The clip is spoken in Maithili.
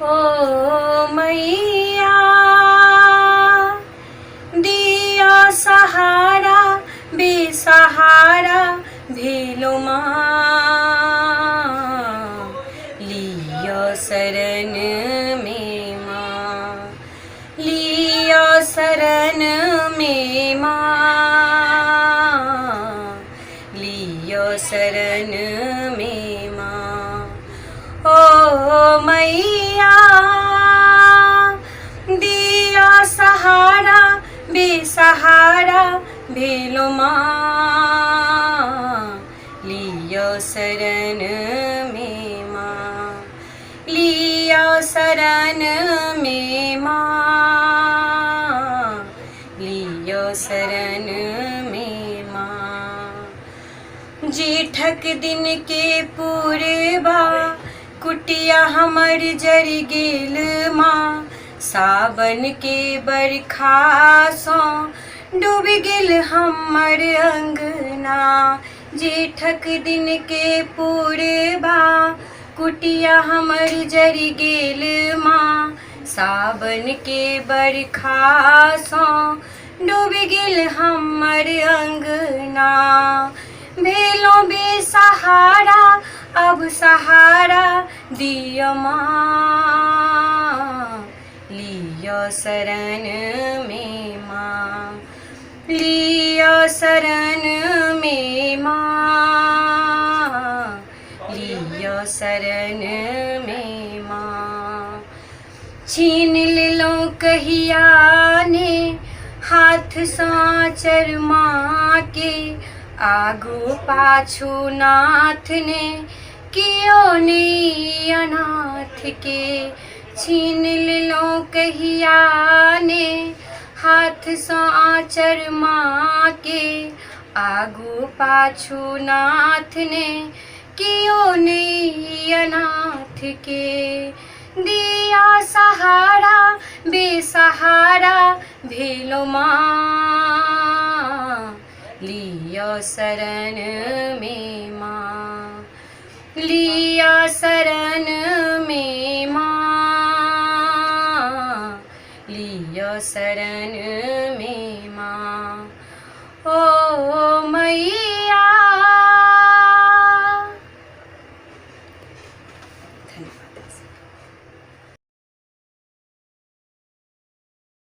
ओ मैया दिया सहारा बेसहारा भेलो माँ लिअ शरण में माँ लिअ शरण में माँ लिअ शरण में माँ ओ मैया दिया सहारा बेसहारा भेलो माँ लिअ शरण में माँ लिअ शरण में माँ लिअ शरण में माँ जेठक दिन के पूरबा कुटिया हमर जरि गेल माँ सावन के बरखासँ डूबि गेल हमर अङ्गना जेठक दिन के पूरबा कुटिया हमर जरि गेल माँ सावन के बरखासँ डूबि गेल हमर अङ्गना भेलहुँ बेसहारा अब सहारा दिअ माँ लिअ शरणमे माँ लिअ शरणमे माँ लिअ शरणमे माँ छीन लेलहुँ कहिया ने हाथसँ आँचर माँके आगू पाछू नाथ ने कियो ने अनाथके छीन लेलहुँ कहिया ने हाथसँ आँचर माँके आगू पाछू नाथ ने कियो ने अनाथके दिया सहारा बेसहारा भेलो माँ लिअ शरणमे माँ लिअ शरणमे माँ लिअ शरणमे माँ ओ मैया।